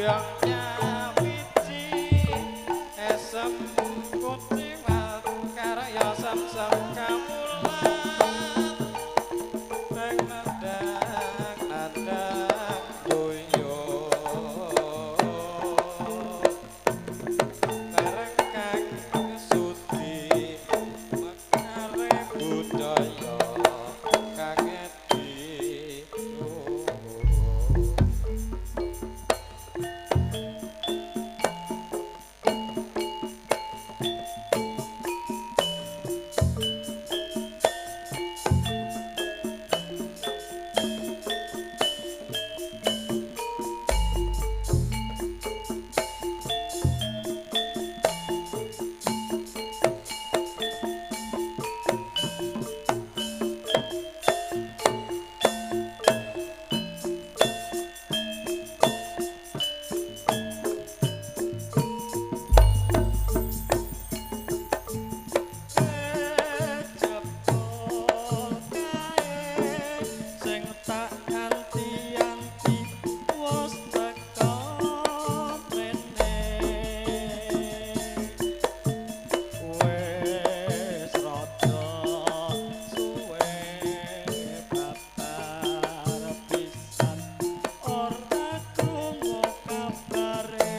Ambyong nyawiji esem kuciwat karya samsam kamulat nang nandang nandang doyo bareng kang sudi mekare budaya kang edi. Jebul kae sing tak anti-anti wis teko mrene, wis rada suwe babar pisan ora krungu kabare.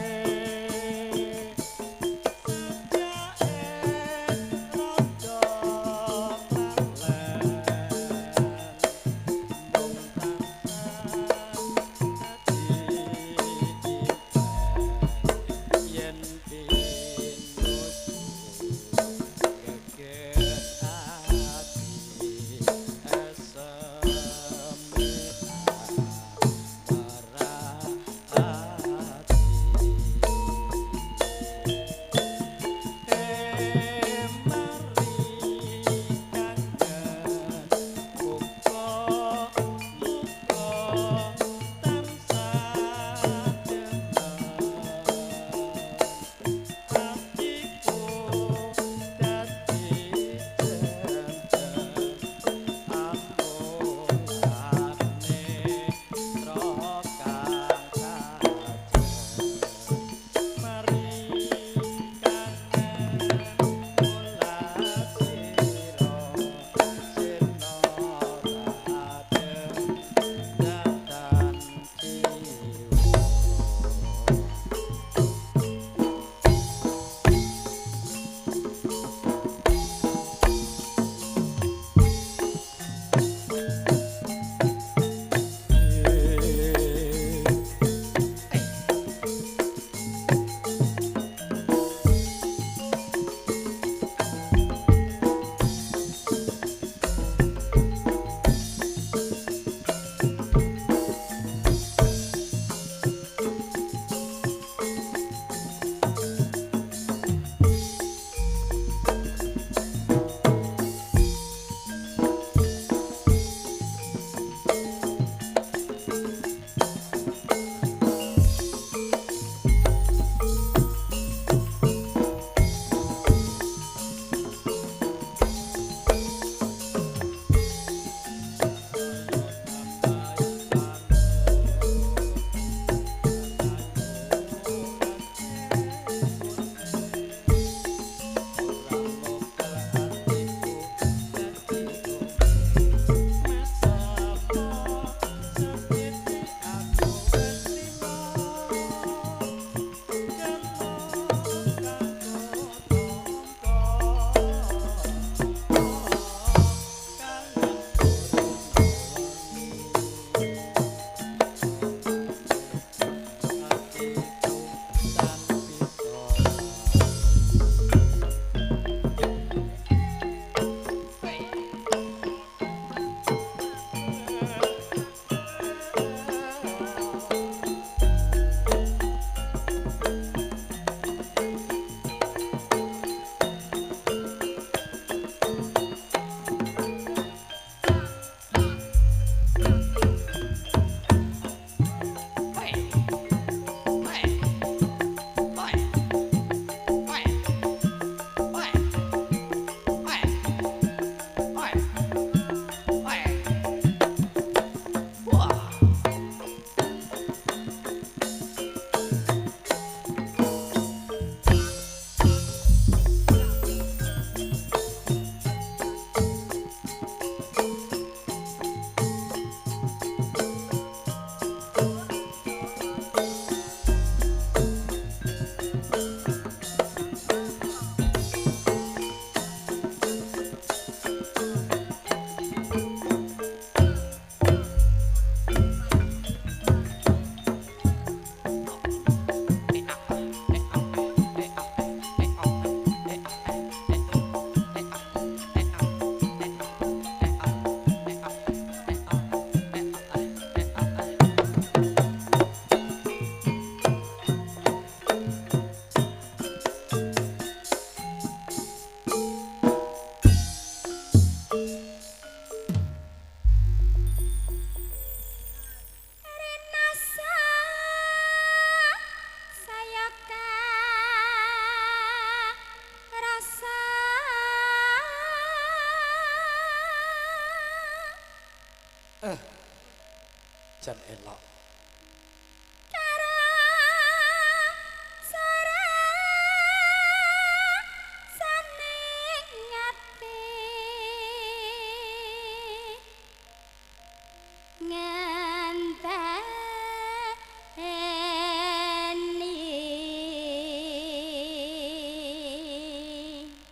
Jan elok.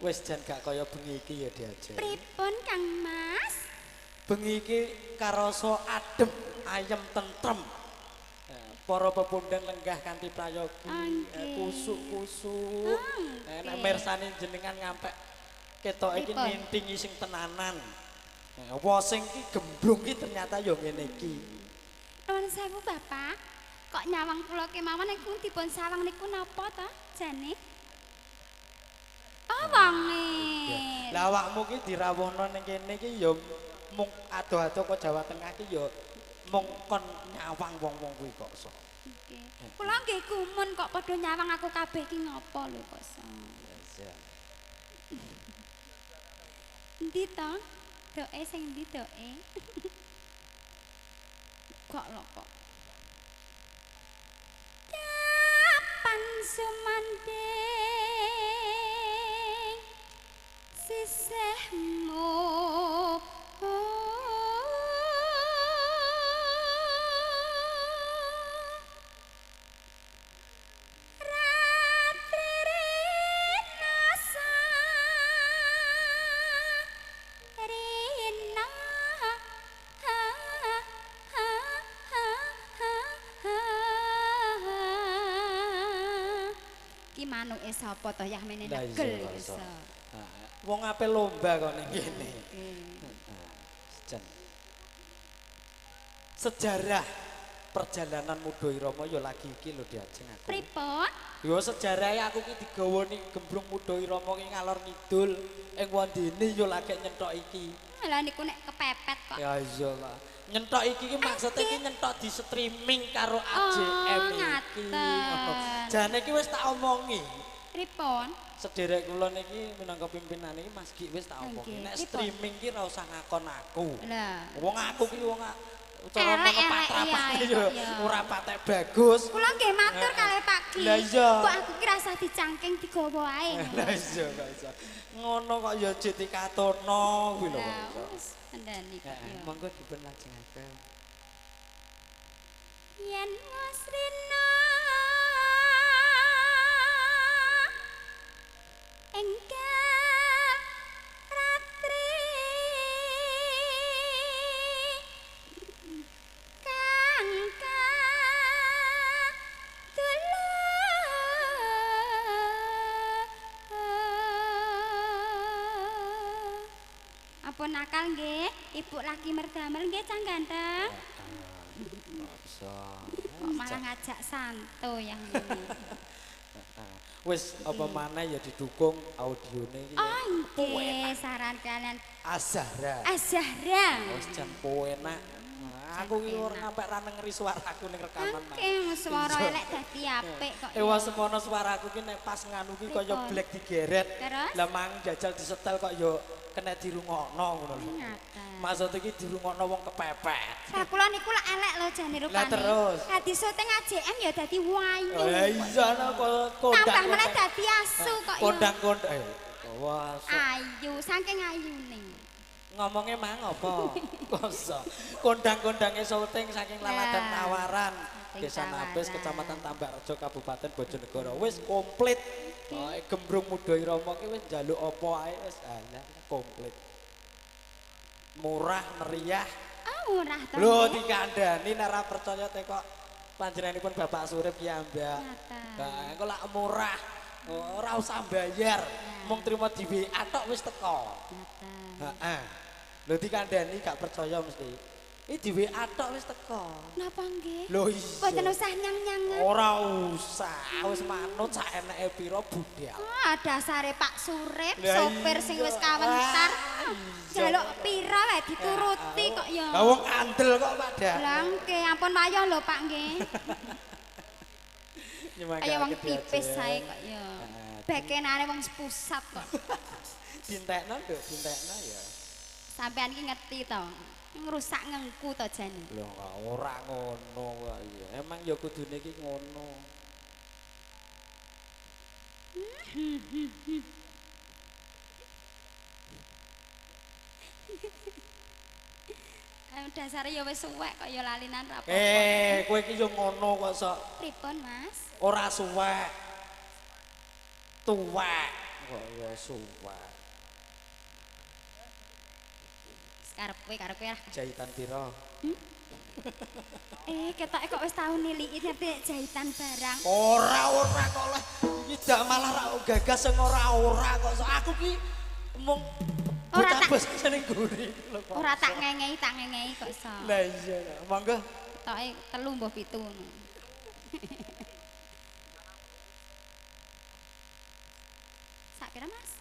Wis jan gak kaya bengi iki ya diajeng. Pripun Kang Mas? Bengi iki karasa adem, ayem tentrem. Para pepundhen lenggah kanthi prayogi, kusuk-kusuk. Nek mirsani jenengan ngampek ketok iki nintingi sing tenanan. Wosing iki gemblung iki ternyata ya ngene iki. Nuwun sewu Bapak, kok nyawang kula kemawon niku dipun sawang niku napa to jane? Oh, wonge. Lah awakmu ki dirawuhno ning kene iki ya mung adoh-adoh kok Jawa Tengah ki ya mung kon nyawang wong-wong kuwi kok so. Nggih. Kula nggih gumun kok padha nyawang aku kabeh ki ngopo lho kok so. Iya. Endi to? Doke sing endi doke? Kok lho kok. Kapan sumanding sisihmu ki manuke sapa to yah mene negel iso. Wong ape lomba kok ning kene. Sejarah perjalanan Mudo Irama ya lagi iki lho diajeng aku. Pripun? Ya sejarahe aku ki digawa ning gemblung Mudo Irama ki ngalor ngidul ing wondene ya lagi nyenthok iki. Lah niku nek kepepet kok. Ya iya lah. Nyenthok iki ki maksude ki nyenthok di streaming karo AJM iki. Jane iki wis tak omongi. Pripun? Sederek kula niki minangka pimpinan iki Mas Gi wis tak omongi. Nek streaming ki ora usah ngakon aku. Lah. Wong aku ki wong cara patrapan ya ora patek bagus. Kula nggih matur kalih Pak Gi. Lah iya. Kok aku ki rasah dicangking digawa ae. Lah iya kok iso. Ngono kok ya jek dikatono kuwi lho kok iso. Wis andani kok ya. Monggo dipun lajengaken. Yen wis rina engkang ratri kang kadulur. Apa nakal nggih, ibu lagi merdamel nggih cang ganteng. Kok malah ngajak santo yang ini. Wis apa maneh ya didukung audione iki. Oh nggih, saran kalian Azahra. Azahra. Wis jan penak. Aku ki ora sampe ra nengeri suaraku ning rekaman. Oke, swara elek dadi apik kok. Ewa semono suaraku ki nek pas nganu ki kaya blek digeret. Lah mang jajal disetel kok ya kena dirungokno ngono lho. Maksud iki dirungokno wong kepepet. Lah kula niku lak elek lho jane rupane. Lah terus. Lah disyuting AJM ya dadi wayu. Lah iya kok kondang. Tambah meneh dadi asu kok ya. Kondang-kondang. Wah. Ayu saking ayune. Ngomongnya mang apa? Koso. Kondang-kondange syuting saking Laladan Tawaran, Desa Nabes, Kecamatan Tambakrejo, Kabupaten Bojonegoro. Wis komplit. Gembrung Mudo Irama ki wis njaluk apa ae wis alah komplit. Murah meriah. Ah, murah to. Lho dikandani nek ora percaya te kok panjenenganipun Bapak Surip ki ambak. Lah engko lak murah, ora usah bayar. Mung trimo di WA tok wis teko. Heeh. Lho dikandani gak percaya mesti. Iki di WA tok wis teko. Napa nggih? Lho iya. Mboten usah nyang-nyangan. Ora usah, wis manut sak eneke pira budal. Ah, dasare Pak Surip, sopir sing wis kawentar. Jaluk pira wae dituruti kok ya. Lah wong kandel kok Pak Dak. Lah nggih, ampun wayah lho Pak nggih. Kaya wong pipis ae kok ya. Bekenane wong pusat kok. Dintekno lho, dintekno ya. Sampean iki ngerti to. Ngrusak ngengku to jane. Lho ora ngono kok iya. Emang ya kudune iki ngono. Dasare ya wis suwek kok ya lalinan ra apa-apa. Kowe iki yo ngono kok sok. Pripun, Mas? Ora suwek. Tuwek kok ya suwek. Karep kowe karo kowe lah. Jahitan pira? Ketoke kok wis tau niliki ngerti jahitan barang. Ora ora kok lah. Iki dak malah ra gagas sing ora-ora kok. Aku ki mung ora tak seneng guri lho kok. Ora tak ngengei kok iso. Lah iya, monggo. Ketoke 3 mbah 7 ngono. Sak pira, Mas?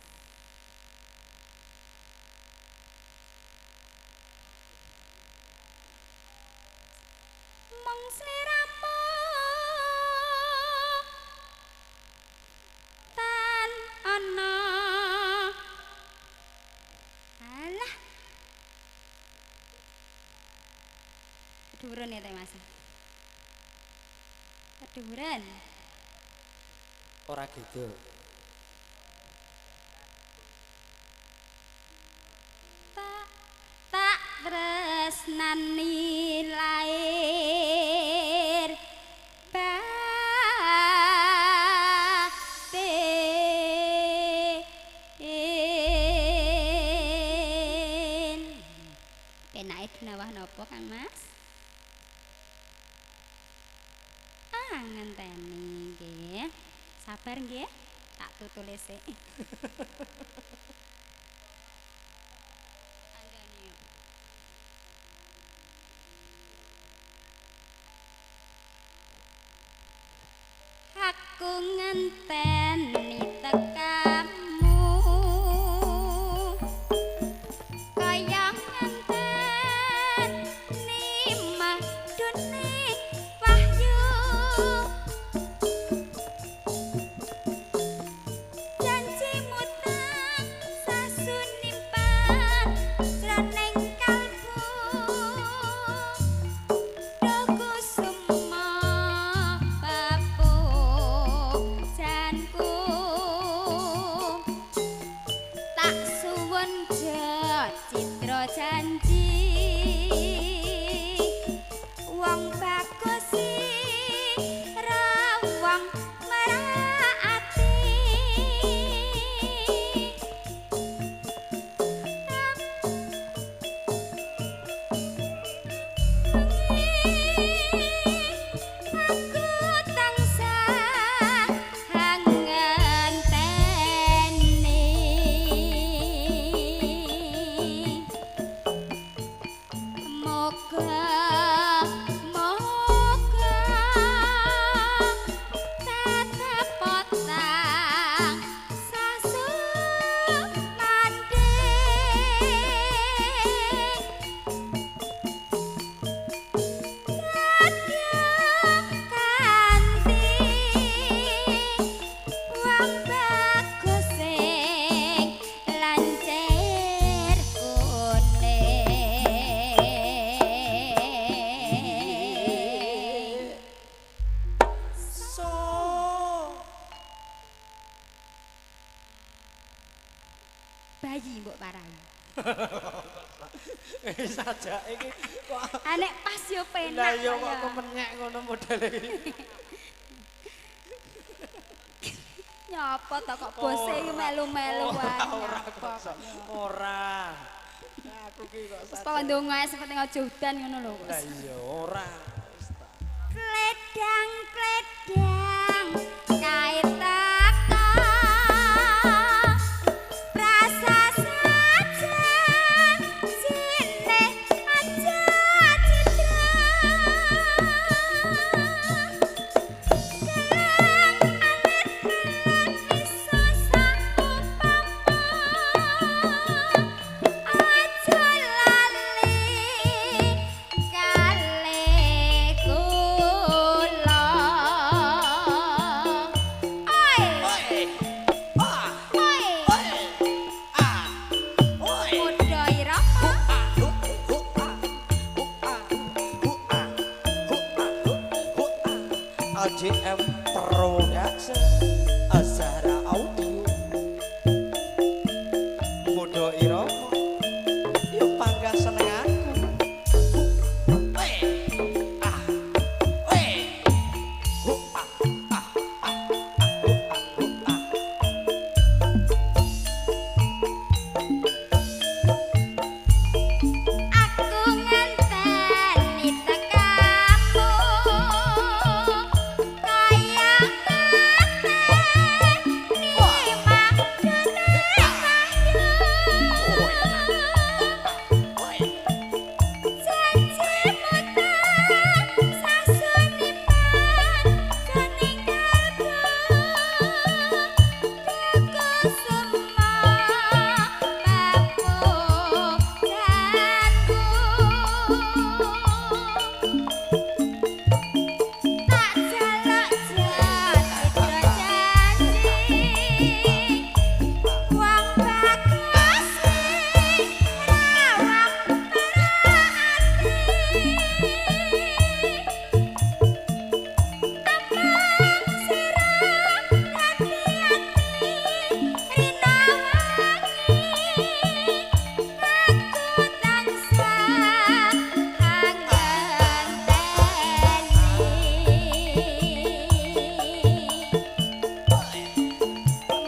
Mong sliramu tan ana. Alah. Keduren ya teh Mas. Keduren. Ora gitu. Tak tresnani lahir batin. Penake dinawah napa Kang Mas? Ah, ngenteni nggih. Sabar nggih, tak tutule sik. Aku ngenteni tekamu kaya ngenteni madune wahyu janjimu tansah sunimpan jroning kalbu doku suma papujanku tak suwun citra janji wong bagus ra wong merati. Aku tansah ngenteni. Moga moga tetep potang sasumandhe. Kanthi wong bagus sing lancer kuning. So. Bayi mbok parai. Sajake iki kok Anek pas yo penak. lah iya kok kaya. kemenyek ngono modele iki. Nyapa to kok bose iki melu-melu wae. Ora nyapa kok. kok. Ora. Aku ki kok Wis pokoke ndonga ae sing penting aja udan ngono lho. Lah iya ora. Wis ta. Kledang-kledang kae teko prasa saja jine aja citra kelang alit iso saupama aja lali kale kula. SM Production Azhara Audio Mudo Irama yo panggah seneng aku. Aku ngenteni tekamu kaya ngenteni makdane wahyu janjimu tansah suniman jroning kalbu kusuma papujanku tak jaluk citra janji wong bagus sing rawang ati amang sira dadi ati rina wangi aku tansah ngenteni. Moga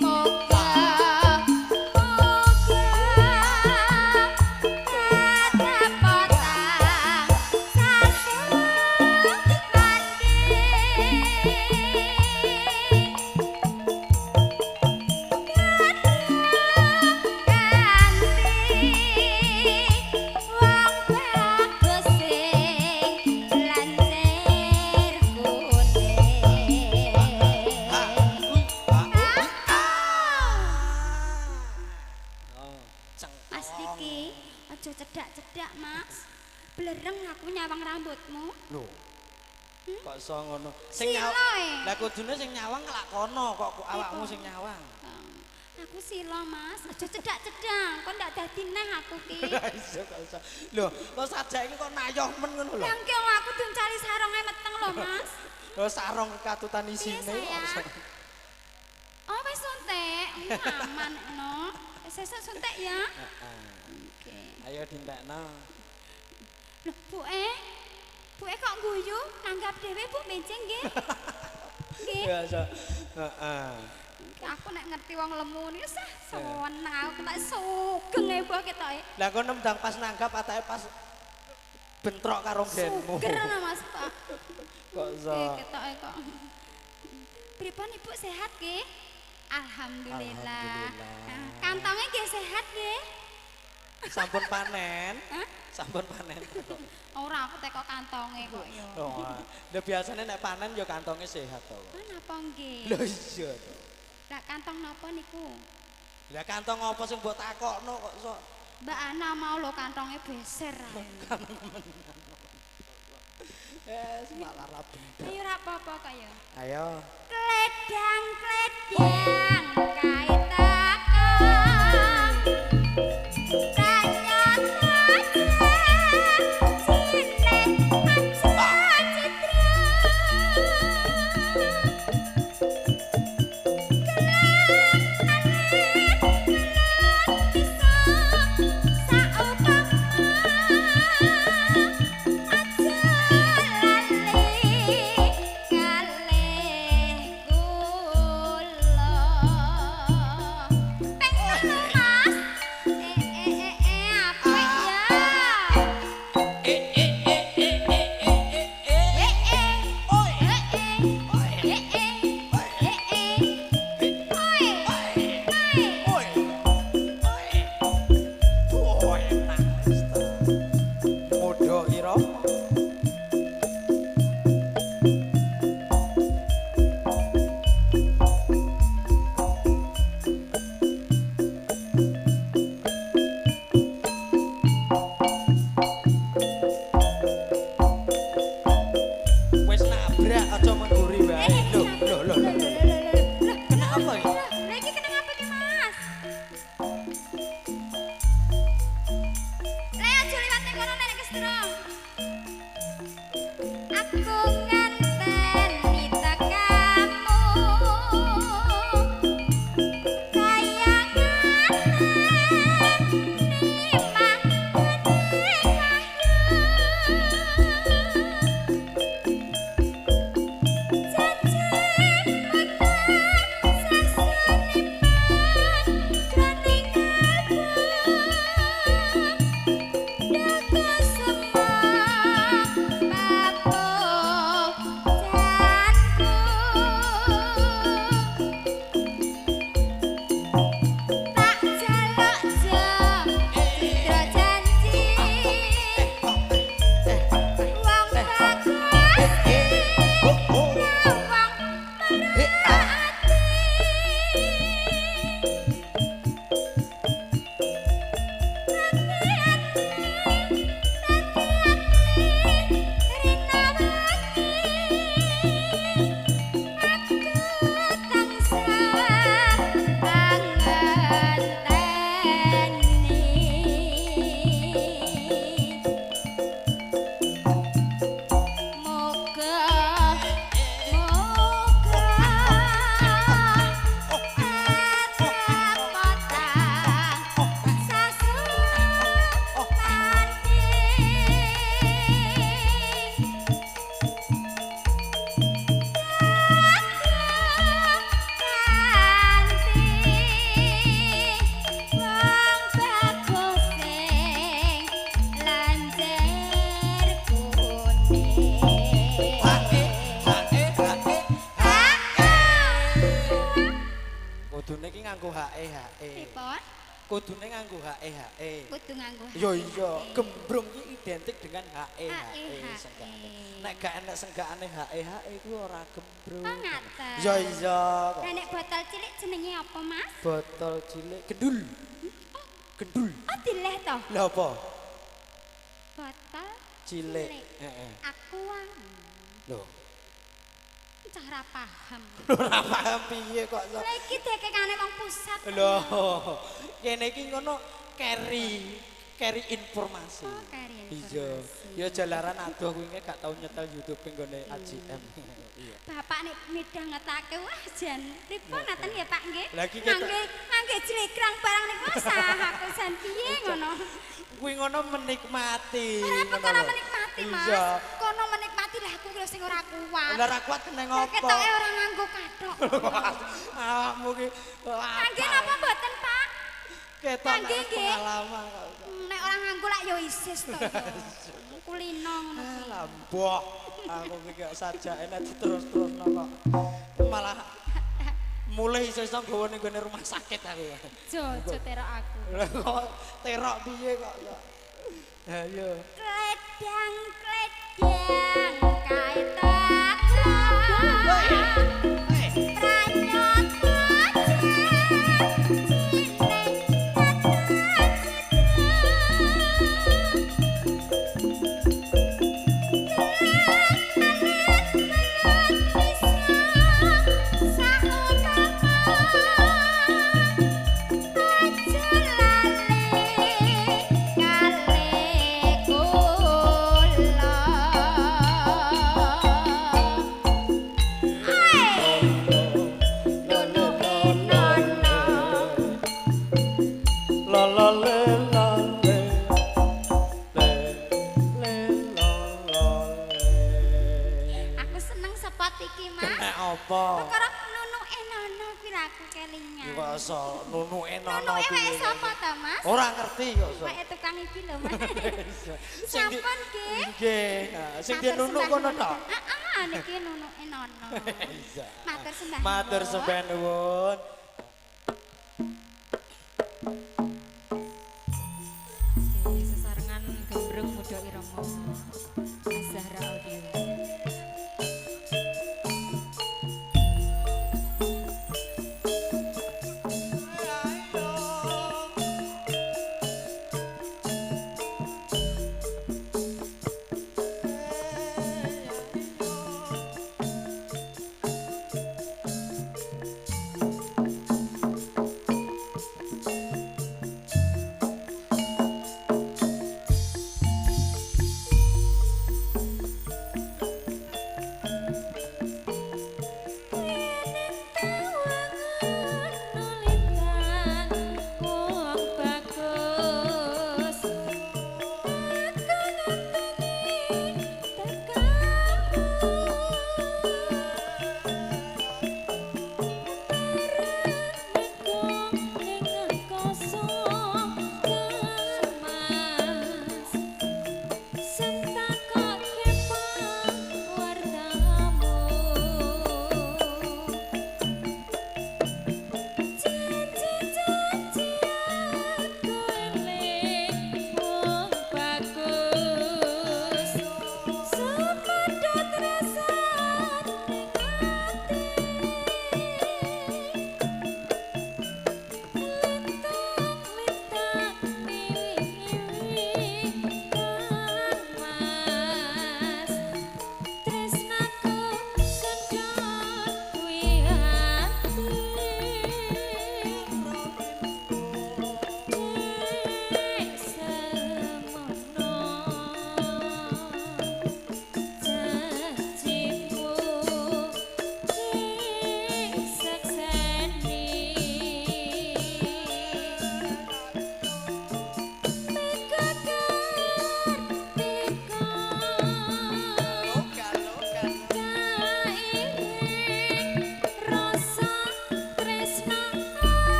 moga tetep tansah Ganti wong bagus sing lancir kuning. Mas Diki, aja cedak-cedak, Mas. Blereng aku nyawang rambutmu. Lho. Kok iso ngono? Sing Sila, nyawang. eh. Lah kudune sing nyawang lak kono kok awakmu sing nyawang. Aku sila, Mas. Aja cedak-cedak, kok ndak dadi neh aku ki. Lah iya kok iso. Lho, kok sajak iki kok nayoh men ngono lho. Lah engke wong aku diuncali saronge meteng lho, Mas. Lho sarong kekatutan Piye isine kok sayang? iso. Oh, wis suntik. Aman no. Wis sesuk suntik ya. Heeh. Oke. Ayo dintekno. Loh, Bu E. Bu E kok guyu? Nanggap dhewe Bu benjing nggih. Nggih. Biasa. Heeh. Aku nek ngerti wong lemu niku sah seneng aku tak sugeng e mbah ketoke. Lah kono ndang pas nanggap atake pas bentrok karo nggenmu. Suger ana Mas Pak. Kok iso. Ketoke kok. Pripun Ibu sehat nggih? Alhamdulillah. Alhamdulillah. Nah, kantongnya nggih sehat nggih? Sampun panen. Hah? Sampun panen. Ora aku teko kantonge kok ya. Oh, lha biasane nek panen ya kantongnya sehat to. Ah napa nggih? Lho iya to. Lah kantong napa niku? Lah kantong apa sing mbok takokno kok iso? Mbak Ana mau lho kantongnya beser ae. Malah ra bener. Ayo ora apa-apa kok ya. Ayo. Kledang kledang kae takon. Kudune iki nganggo HE HE. Pripun? Kudune nganggo HE HE. Kudu nganggo HE. Ya iya, gembrung iki identik dengan HE HE senggakane. Nek gak enek senggakane HE HE kuwi ora gembrung. Oh ngaten. Ya iya. Lah nek botol cilik jenenge apa, Mas? Botol cilik gendul. Oh, gendul. Oh, dileh to? Lah apa? Botol cilik. Heeh. Aqua. Lho. Cah ora paham. Ora paham piye kok. Lah iki dekekane wong pusat. Lho, kene iki ngono carry informasi. Oh, carry informasi. Iya. Ya jalaran adoh kuwi gak tau nyetel YouTube nggone AJM. Iya. Bapak nek midhangetake wah jan pripun ngaten ya Pak nggih? Ngangge ngangge jlegrang barang niku sah aku jan piye ngono. Kuwi ngono menikmati. Ora perkara menikmati, Mas. Kono menikmati lah aku lho sing ora kuat. Lah ora kuat kena ngopo? Ketoke ora nganggo kathok. Awakmu ki ngangge napa mboten, Pak? Ketok pengalaman kok. Nek ora nganggo lak ya isis to ya. Kulino ngono kuwi. Lah mbok aku ki gak sajake nek diterus-terusno kok. Malah mulai iso-iso nggawa ning gone rumah sakit aku. Aja terok aku. Lah kok terok piye kok. Ha iya. Kledang-kledang kae teko. Perkara nunuke nono kuwi aku kelingan. Kok iso nunuke nono piye? Nunuke sapa ta, Mas? Ora ngerti kok iso. Weke tukang iki lho, Mas. Sampun nggih. Nggih. Sing dia nunuk kono tok. Heeh, niki nunuke nono. Matur sembah. Matur sembah nuwun. Sesarengan gembrung Muda Irama. Zahra Audio.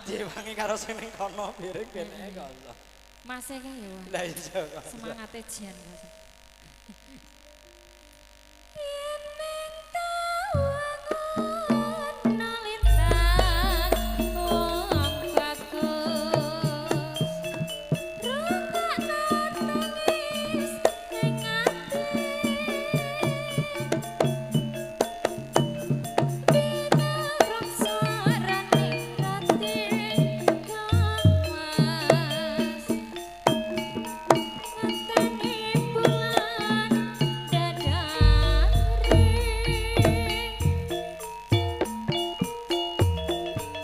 Diewangi karo sing ning kono piring beneke kok. Mase kae ya. Lah iya kok. Semangate jan kok. Yen ming tawangun lintang wong bagus rungokno tangis ning ati pinarung sarane rati kang mas ngenteni bulan dadari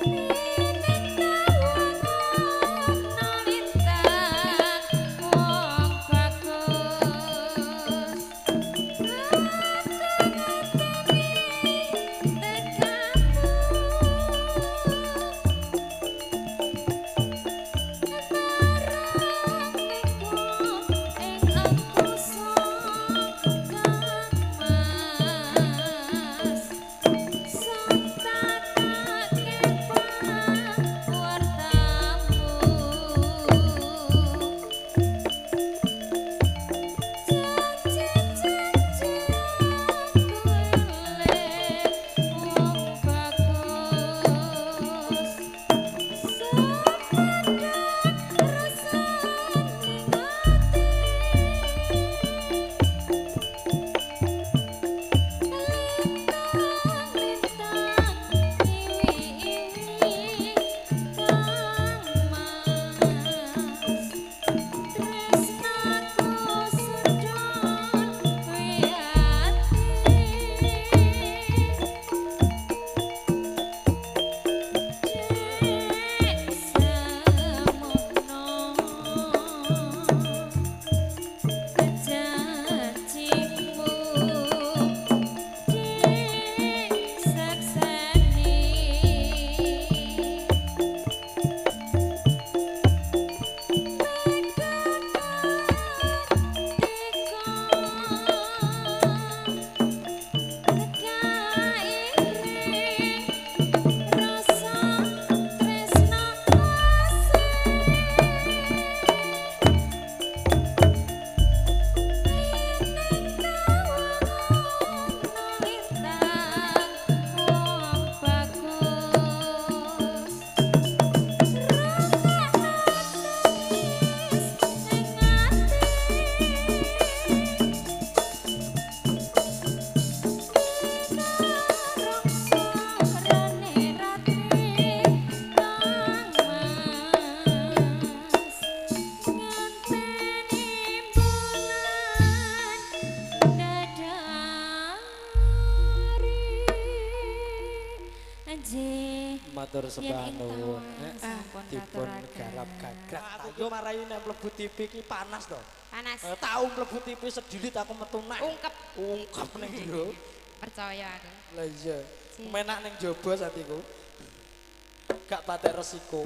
ning tawangun lintang wong bagus aku ngenteni tekamu marang minggu ing angkasa kang mas santakake pawartamu janji-janji aku eling wong bagus sepadang rasane ati lintang-lintang iwi-iwi kang mas tresnaku sedon wiyati cek semono janjimu disakseni rasa tresna asih ning tawangun lintang wong bagus rungokno tangis ning ati pinarung sarane rati kang mas ngenteni bulan dadari nggih Matur yen sembah ing nuwun. tawang sampun Dipun katuraken. garap gagrak. Aku yo marai nek mlebu TV ki panas to. Panas. Tau mlebu TV sedilit aku metu neh. Ungkep. Ungkep ning jero. Percaya aku. Lah iya. Cik. Menak ning jaba satiku. Gak patek resiko.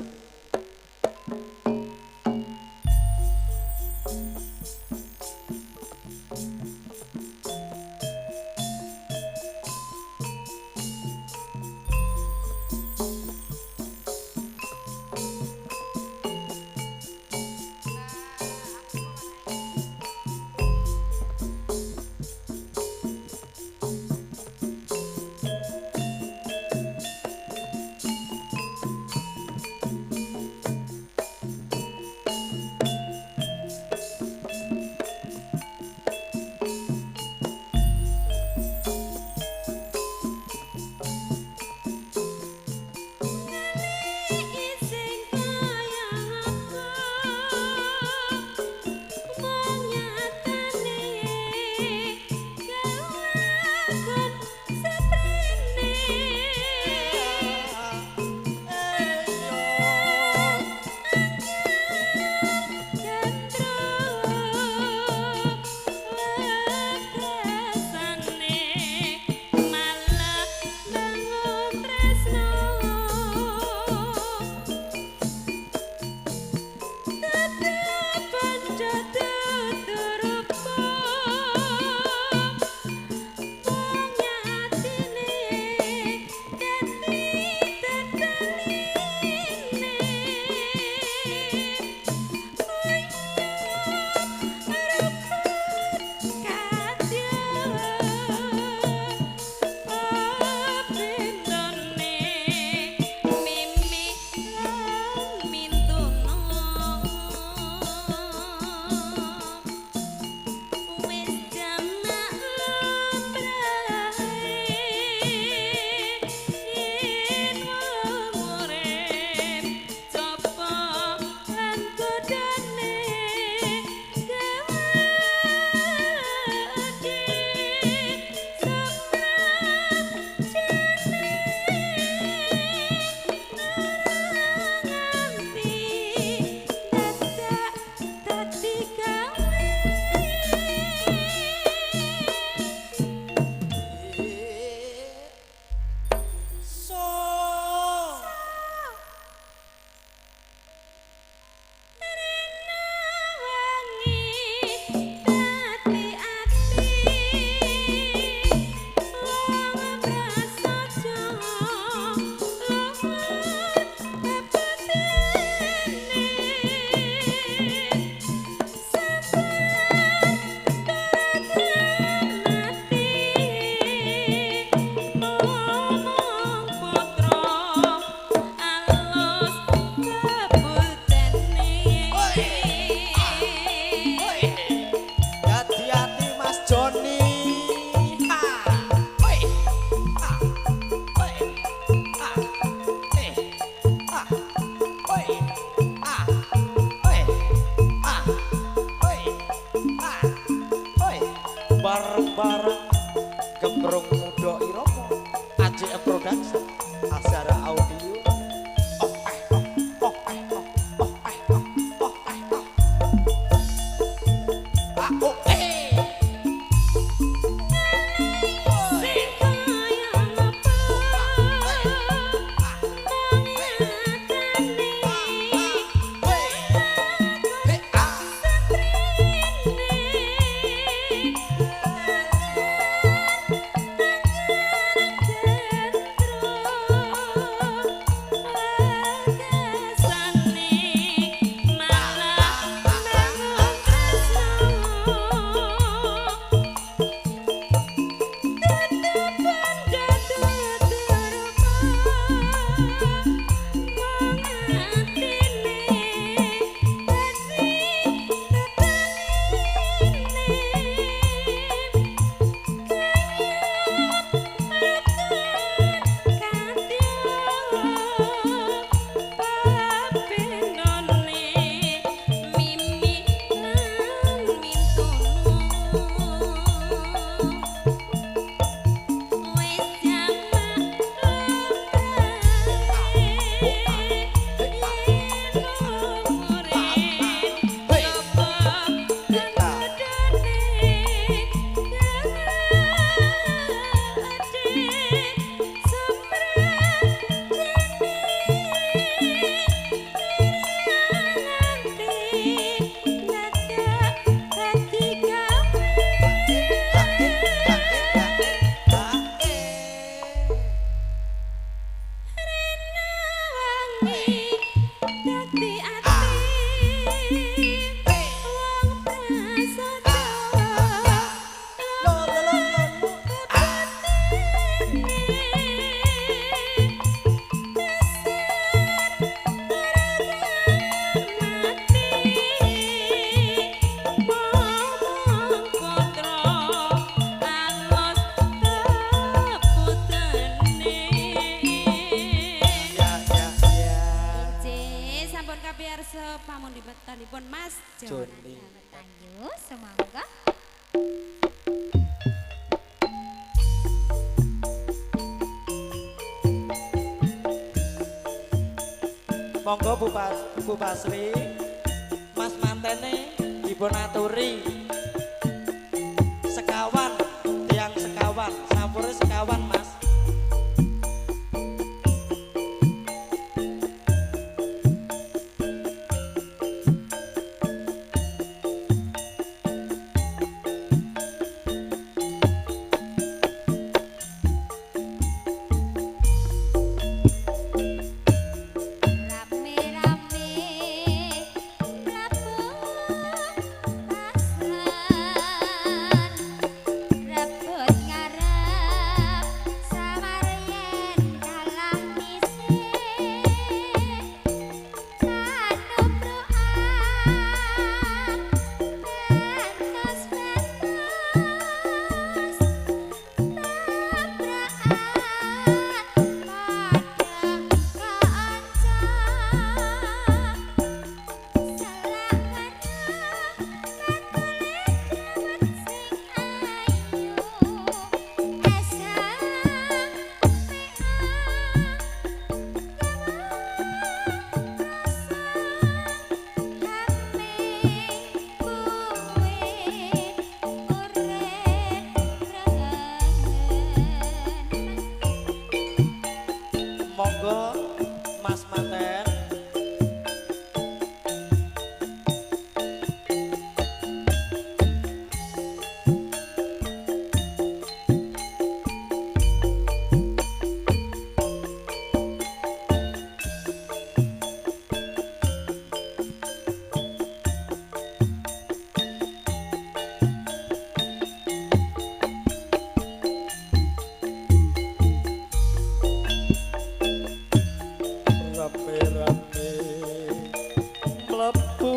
Thank Kartoyarso pamundimetanipun Mas Joni. Ayo semoga. Monggo Bu Basri, Mas mantene dipun aturi sekawan, tiang sekawan, sampure sekawan Mas. Rame-rame mlaku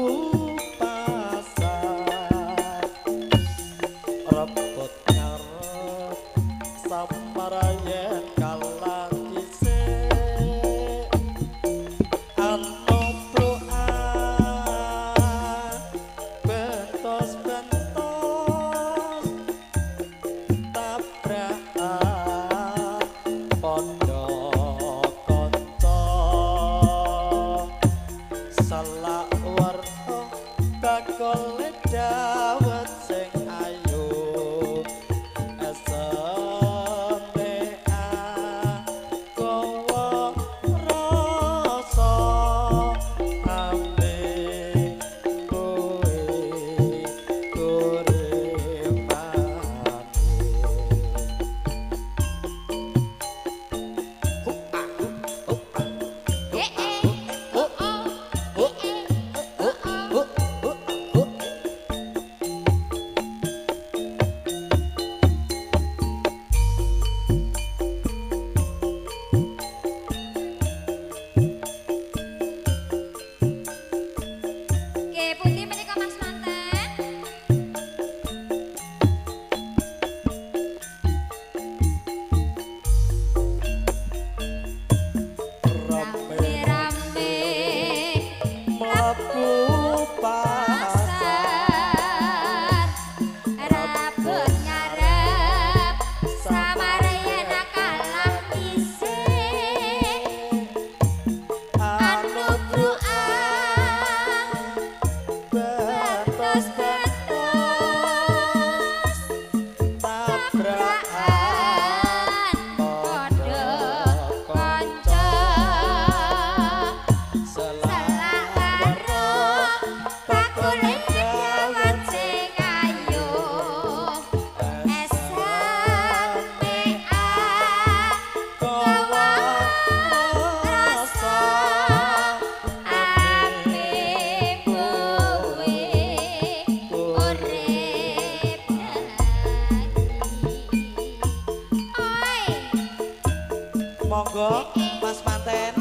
Monggo Mas Manten.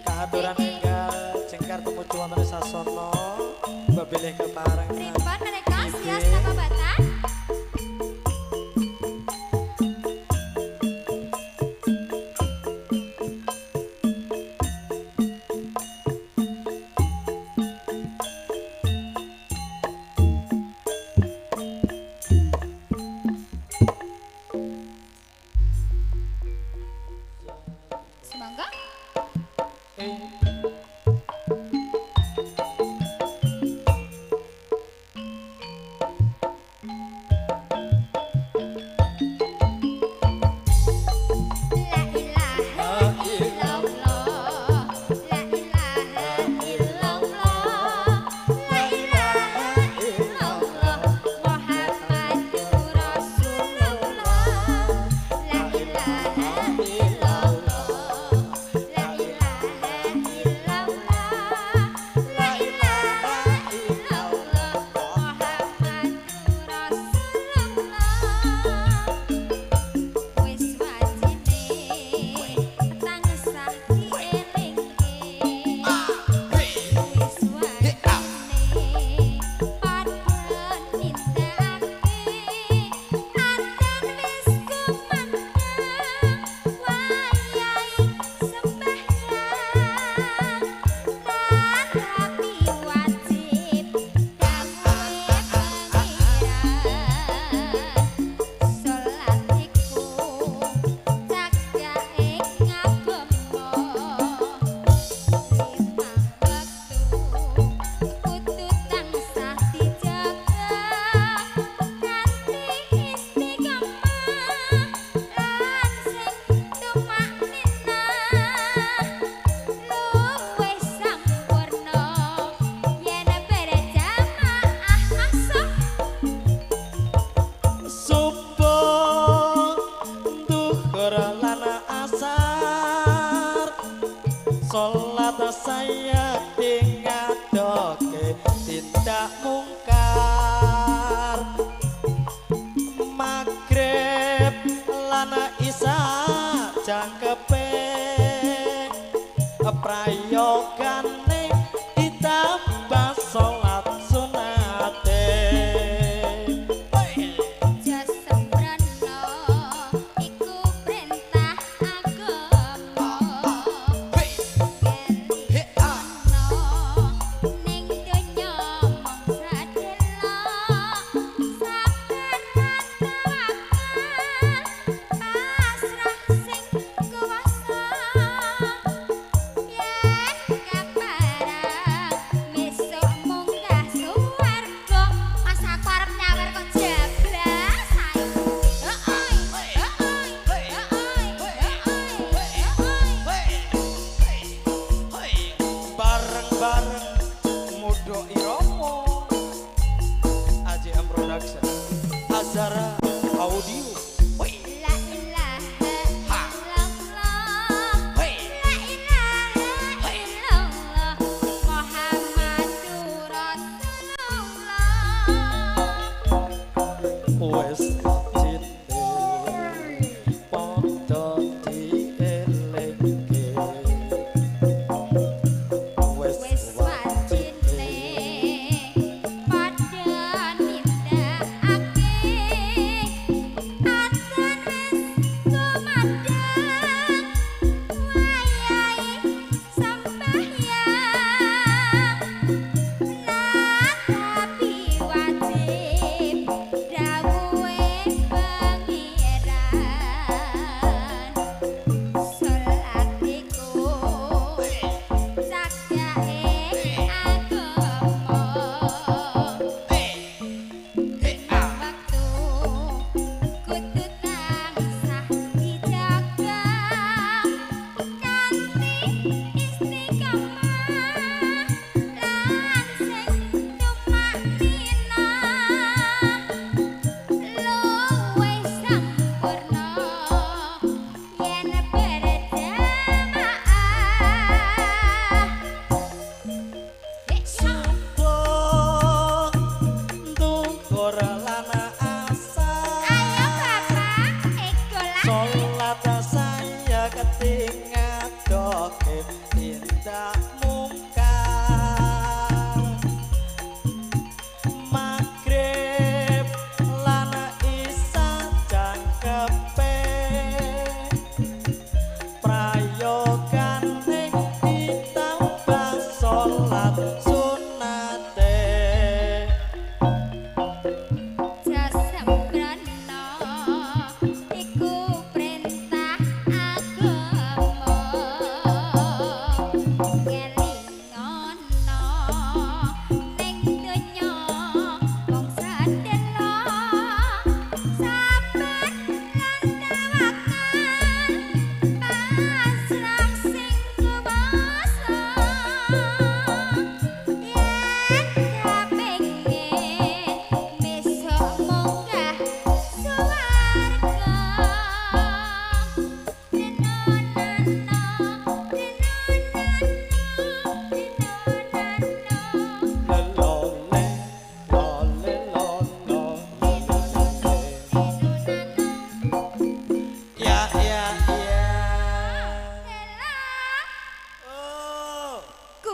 Kehaturan enggal jengkar tumuju wonten sasana babilih kepareng. Pripun menika sios napa mboten? Salat saya tingadoke tindak mungkar, magrib lan isya jangkepe prayogane ditambah salat sunate. Azara Audio. La ilaha illallah, la ilaha illallah, Muhammadur Rasulullah. Wes wajine padha dielingke, wes wajine padha nindakake, adzan wis kumandhang, wayahe sembahyang, tapi wajib dawuhe Pangeran, salat iku cagake agama, wektu kudu tansah dijaga kanthi istiqomah lan sing tumakninah luwih sampurna yen berjamaah. Subuh duhur lan asar, Ayo Bapak, ego lah. salat saya ketingadoke tindak mungkar, magrib lan isya jangkepe prayogane ditambah salat sunate. Jasembrana iku perintah agama,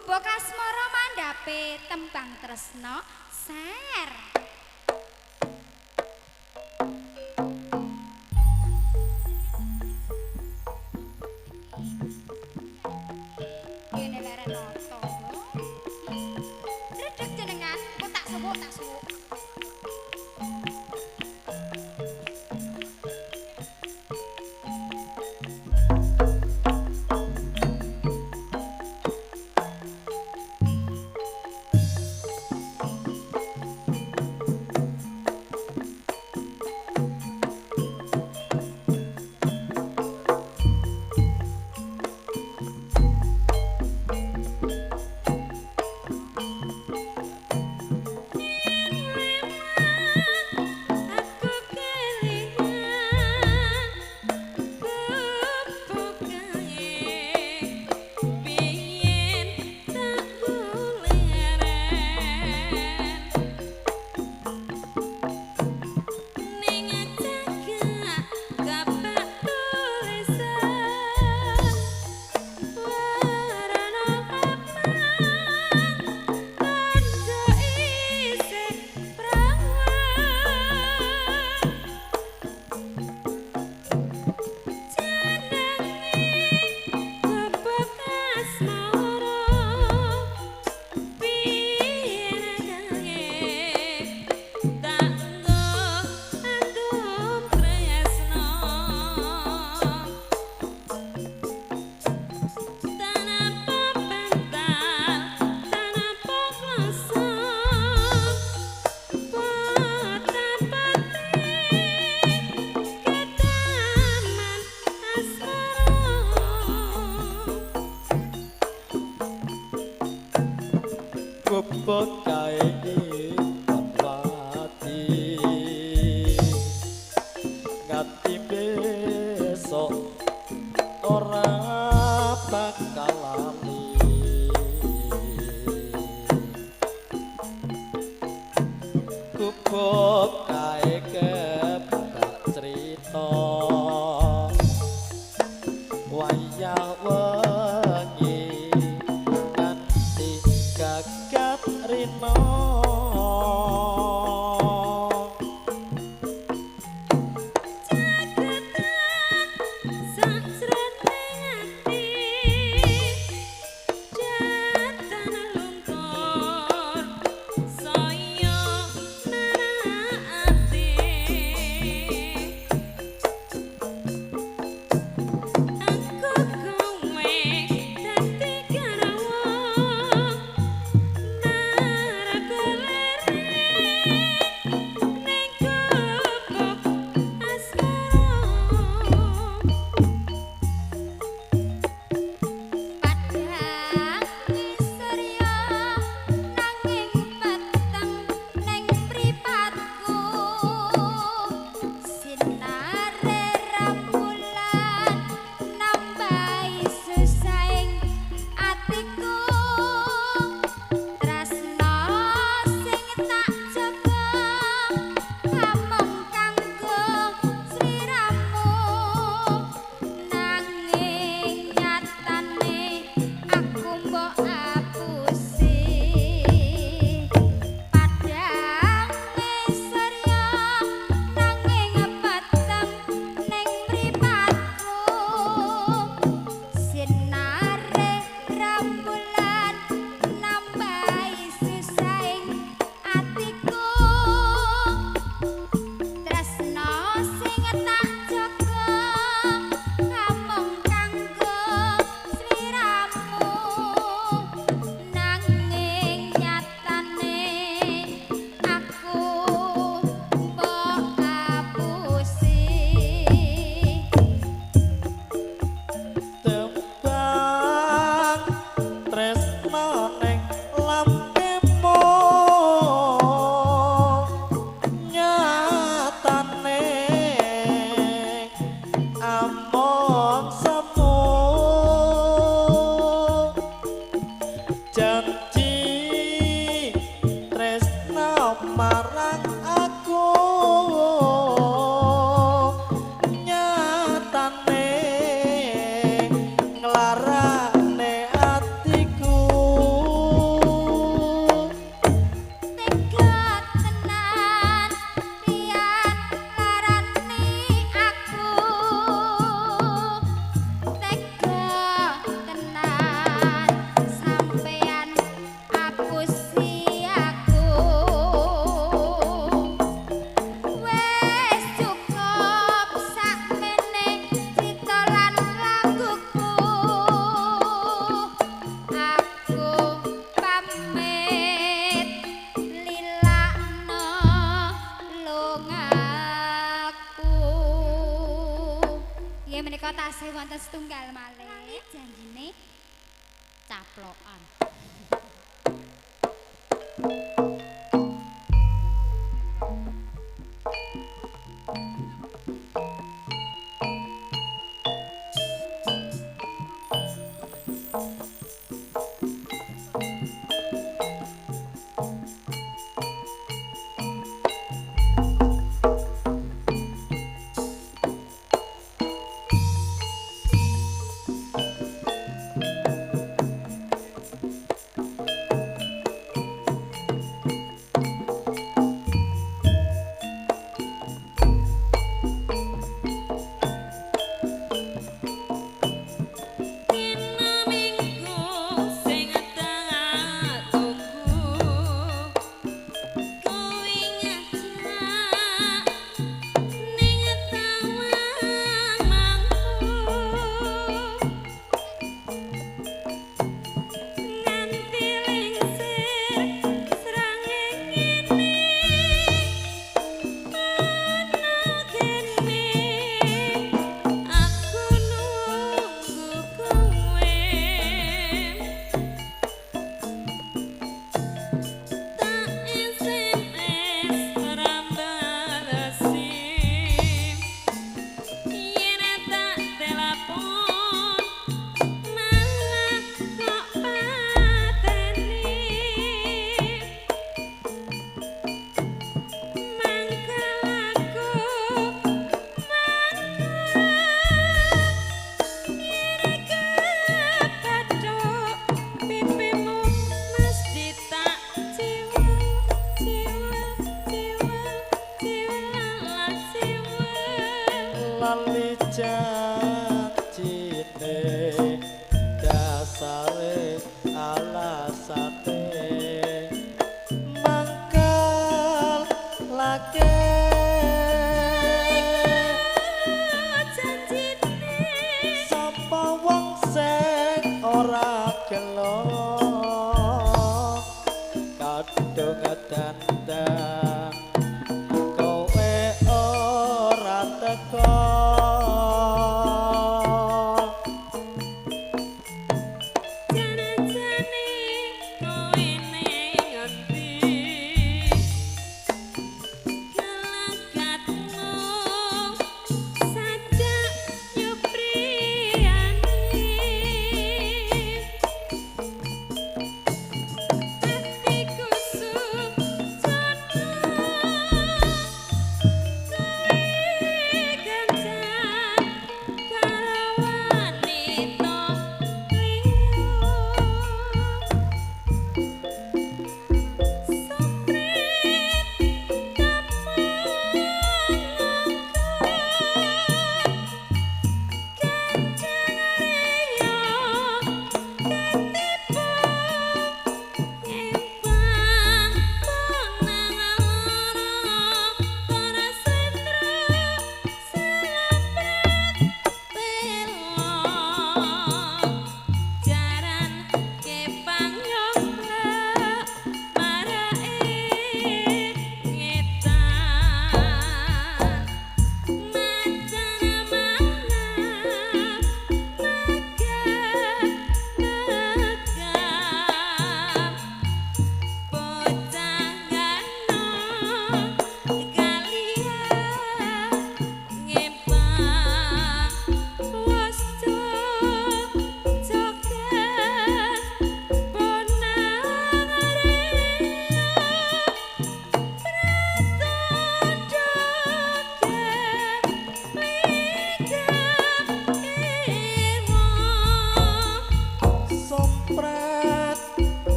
Gubuk asmara mandhape tembang tresno ser. Kene leren noto. Redeg jenengan, kok tak suwuk tak suwuk. Gubuk kae wati nganti besok ora bakal lali. Gubuk kae kebak crita wayah wengi nganti gagat rino. wonten setunggal malih. Janjine caplokan. Lali janjine dasare alasane mangkal lake janjine sapa wong sing ora gelo kadung dandan kowe ora teko. Jane-jane kowe ning ngendi gelagatmu sajak yo priyane.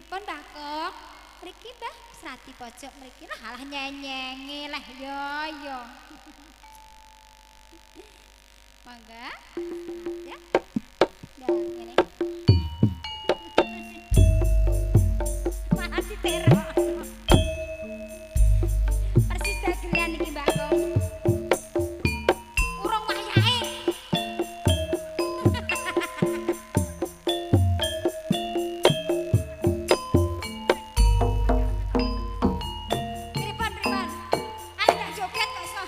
Pripun Mbah Kong? Mriki Mbah, srati pojok mriki lah alah nyenyenge lah yo yo. Mangga. Ya. Ya ngene. Malah diterok. Persis dagelan iki Mbak Kong. Urung wayahe. Pripun pripun? Ayo tak joget kok iso.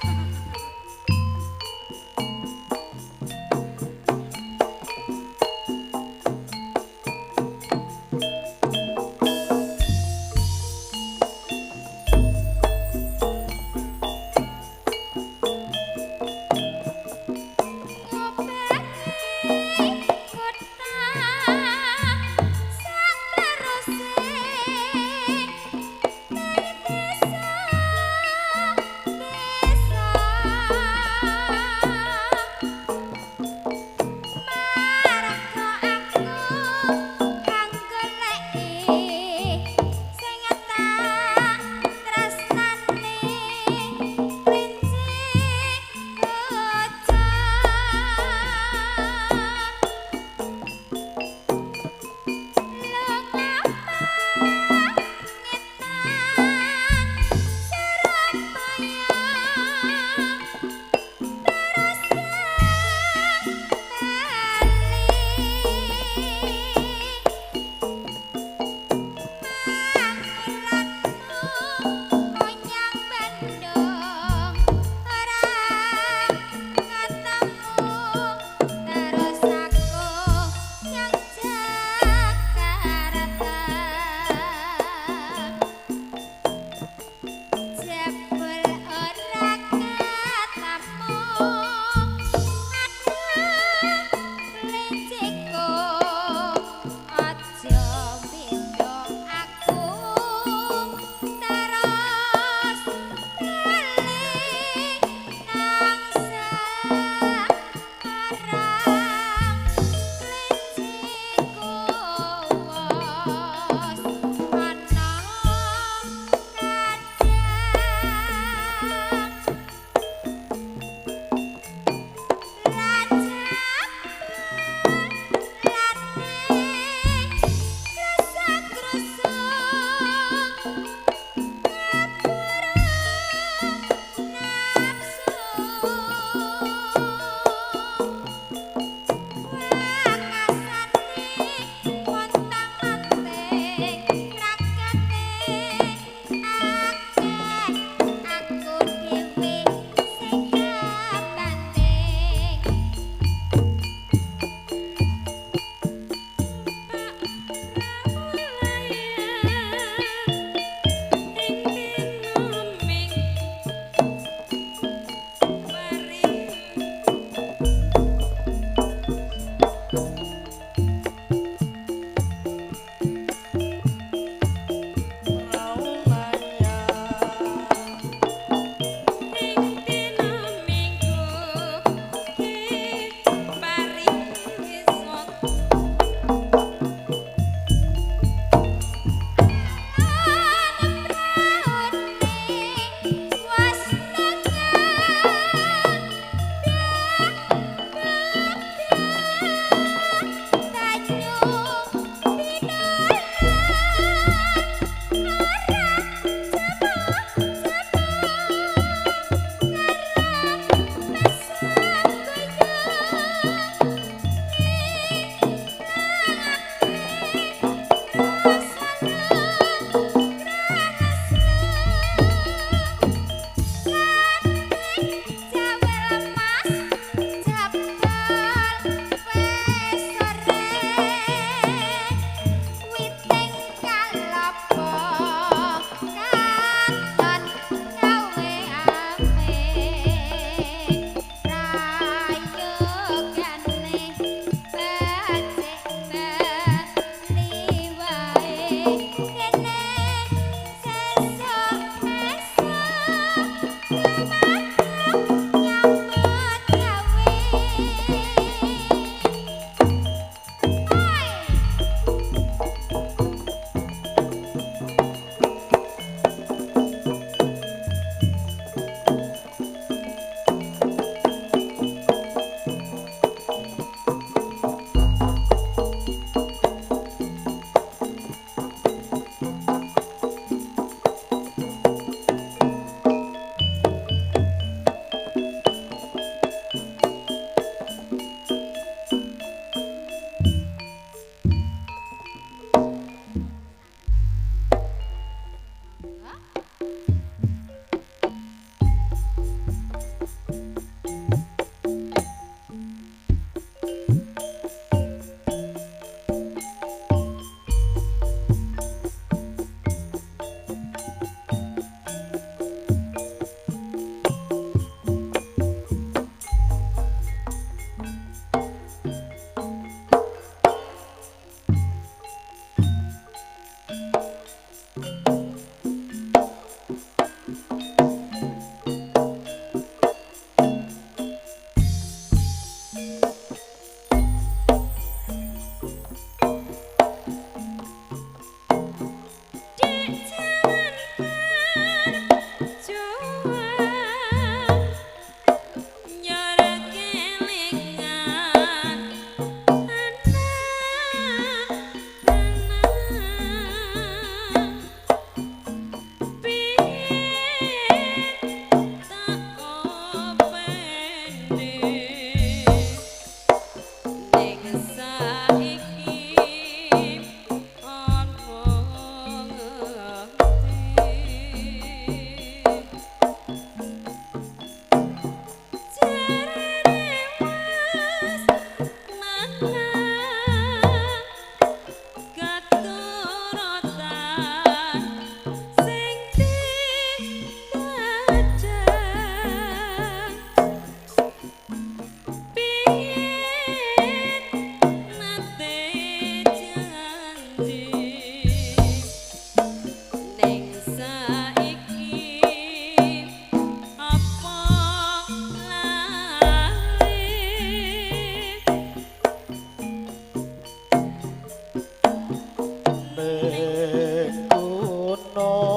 ning gunung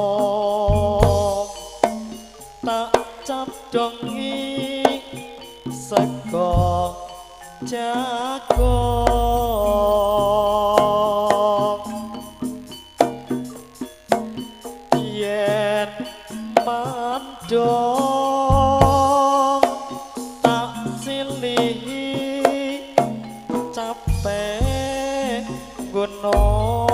tak cadongi sego jagung yen mandong tak silihi capek gunung.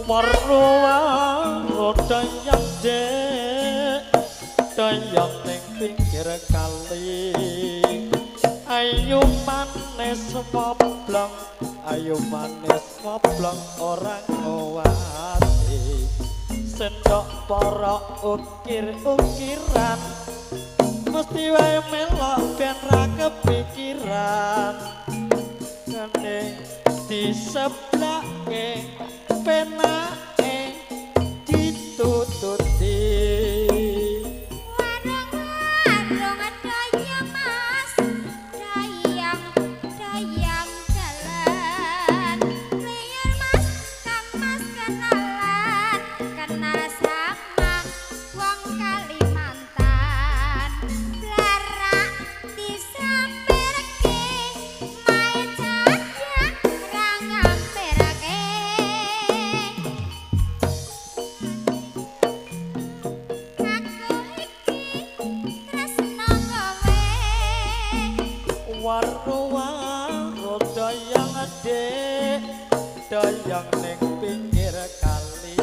Warna dayang dek dayang ning pinggir kali ayu manis moblong ayu manis moblong ora ngowati sendok para ukir-ukiran mesti wae melok ben ra kepikiran kene diseblake penake ditututi. Warung-warung dayang mas dayang dayang jalan liar mas kang mas kenalan kenal sama wong Kalimantan blarak disampirke mae caca ra ngampirke. Aku iki tresno kowe. Warna-warna dayang dek dayang ning pinggir kali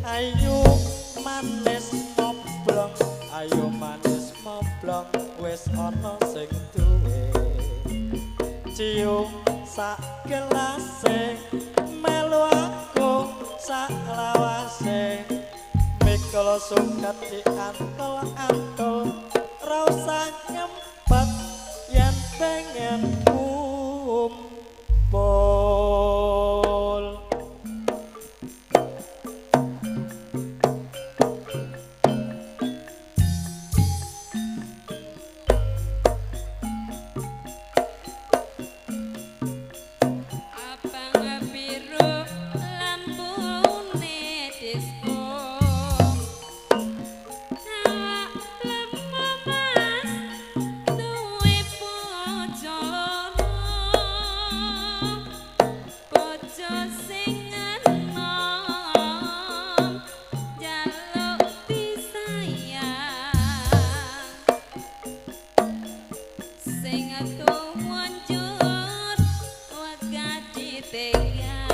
ayu manis moblong ayu manis moblong wis ana sing duwe cium sak gelase melu aku sak lawase mikul suket diantul-antul ra usah nyempet yen pengen kumpul. Abang biru lambune disko awak lemu mas duwe bojo loro bojo sing enom njaluk disayang sing tuwa njur wegah ditinggal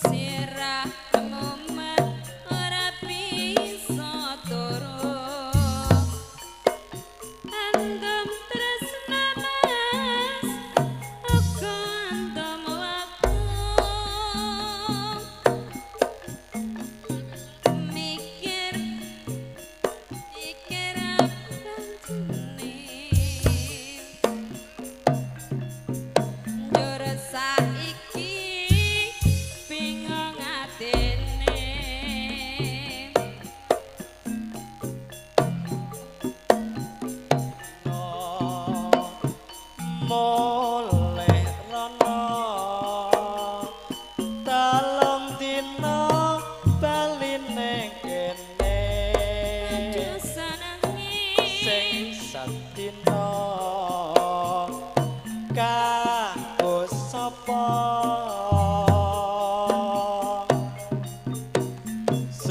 sirah mumet ora bisa turu andem tresna mas uga andem waktu mikir mikir kancane njur saiki bingung atine.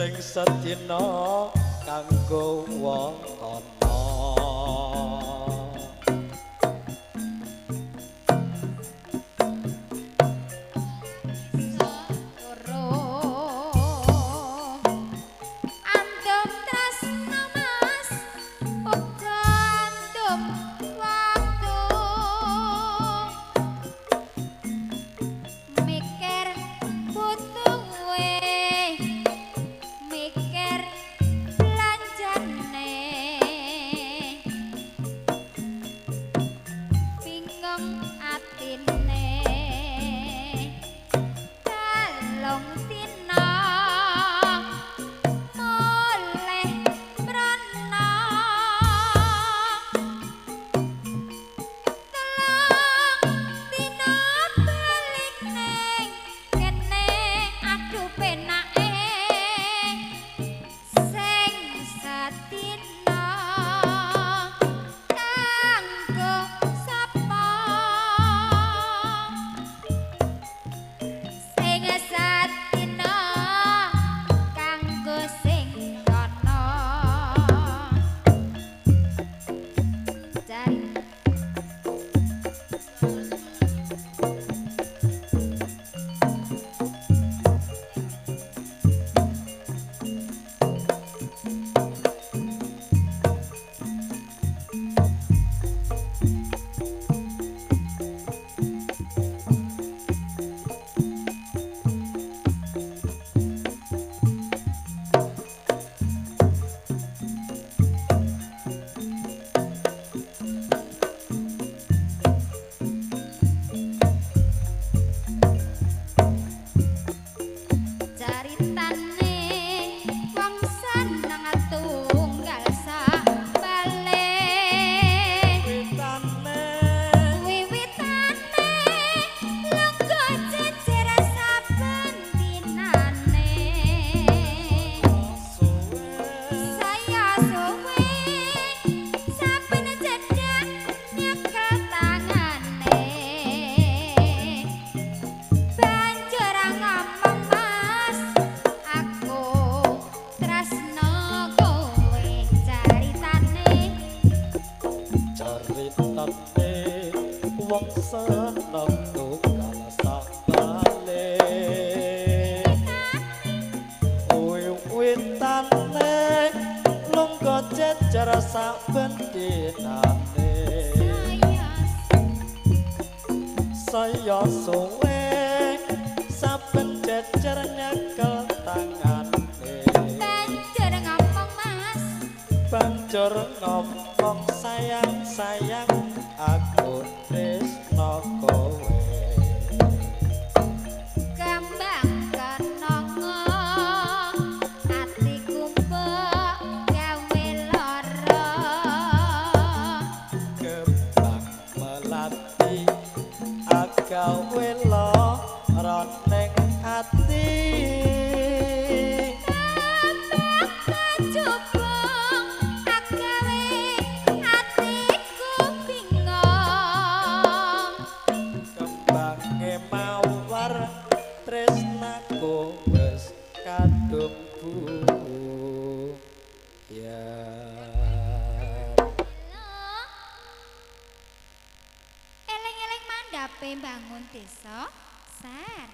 Sing sedina kanggo wong ana. Andum tresno Mas uga andum waktu mikir butuhe mikir belanjane bingung atine telung dina mulih mrana telung dina balik ning kene aduh penake sing sedina kanggo sapa sing sedina kanggo sing ana cari. Caritane wong seneng tunggal sabale wiwitane lungguh jejer saben dinane saya suwe saben cedhak nyekel tangane banjur ngomong Mas aku tresno kowe caritane Caritane wong seneng tunggal sabale wiwitane lungguh jejer saben dinane saya saya suwe saben jejer nyekel tangane banjur ngomong Mas banjur ngomong sayang sayang aku tresno kowe. Kembang kenanga atiku mbok gawe lara Kembang melati agawe lara ning ati kembang kejubung agawe atiku bingung kembange mawar tresnaku wis kadung buyar. Eleng-eleng mandhape bangun desa Sar.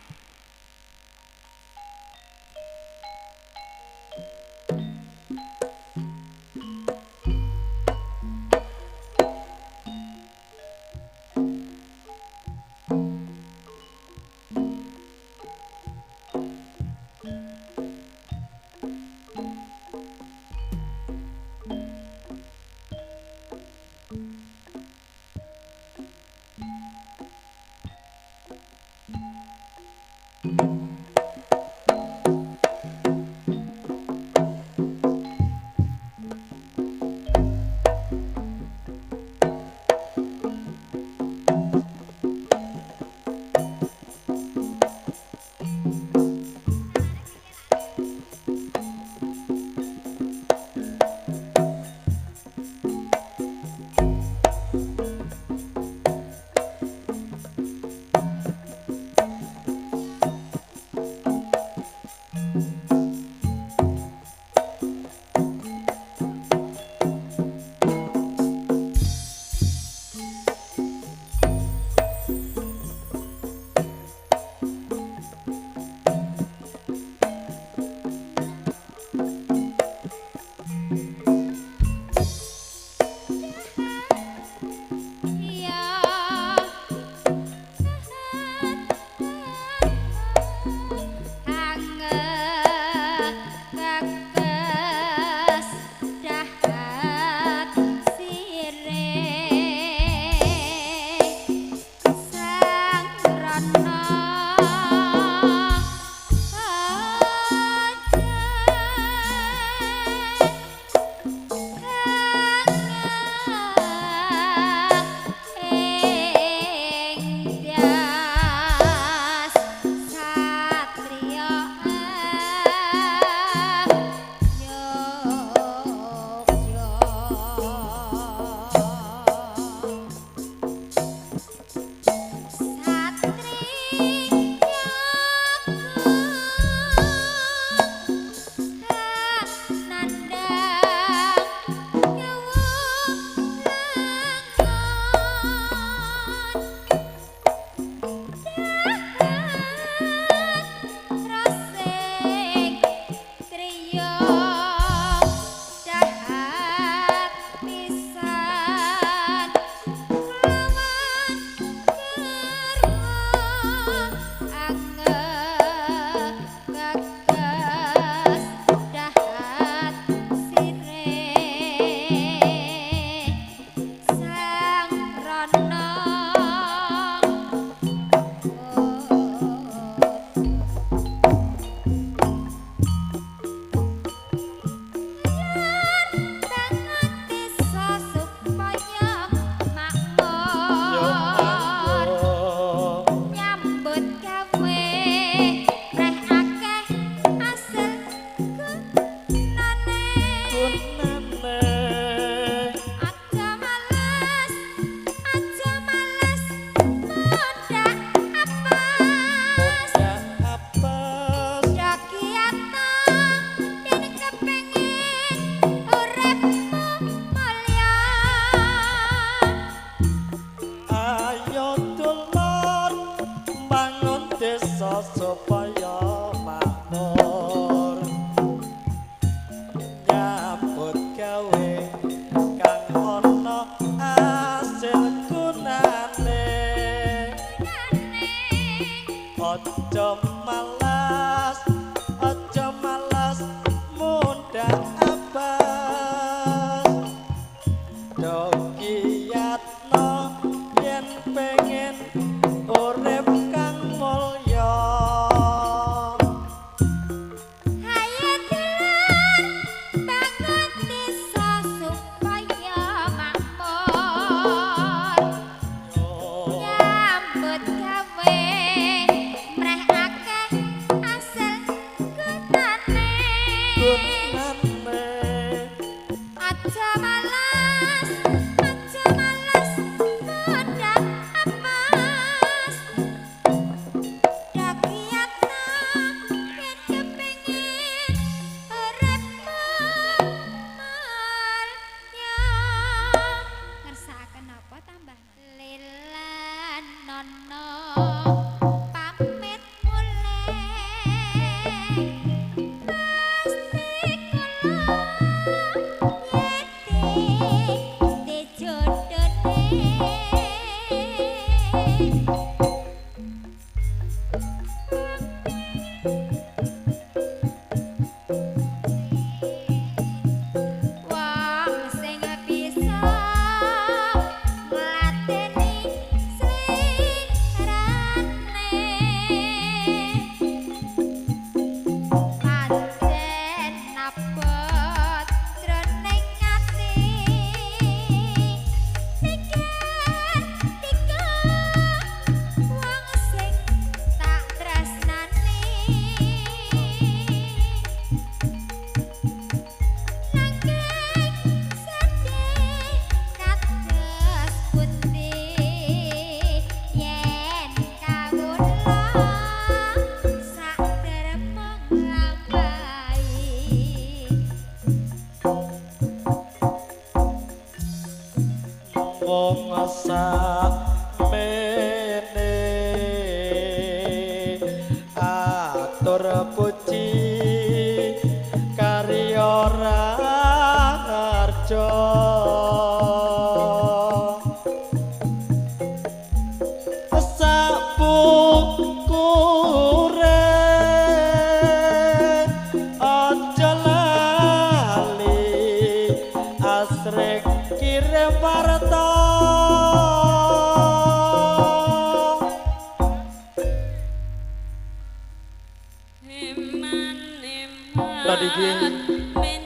Niki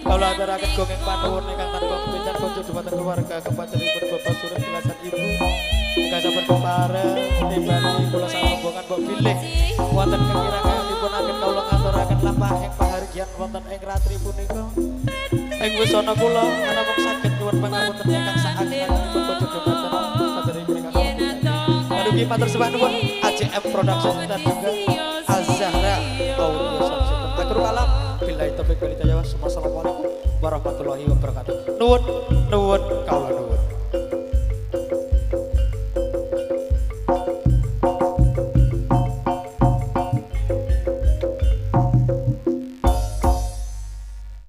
kawula aturaken gongeng panuwun ingkang tanpa kepecan konco dumateng keluarga kepanjenenganipun Bapak Surip jelasan Ibu ingkang sampun kepareng timbali kula sarombongan mbok bilih wonten kekiranganipun agen kawula ngaturaken lampahing pahargyan wonten ing ratri punika. Ing wusana kula anamung saged nyuwun pangapunten ingkang saageng-agengipun konco dumateng panjenenganipun ingkang Mugi matur sembah nuwun AJM Production dan juga Az-Zahra Audio Sound System. Akhirul kalam billahi taufik wal hidayah. Wassalamualaikum warahmatullahi wabarakatuh. Nuwun nuwun kawula nuwun.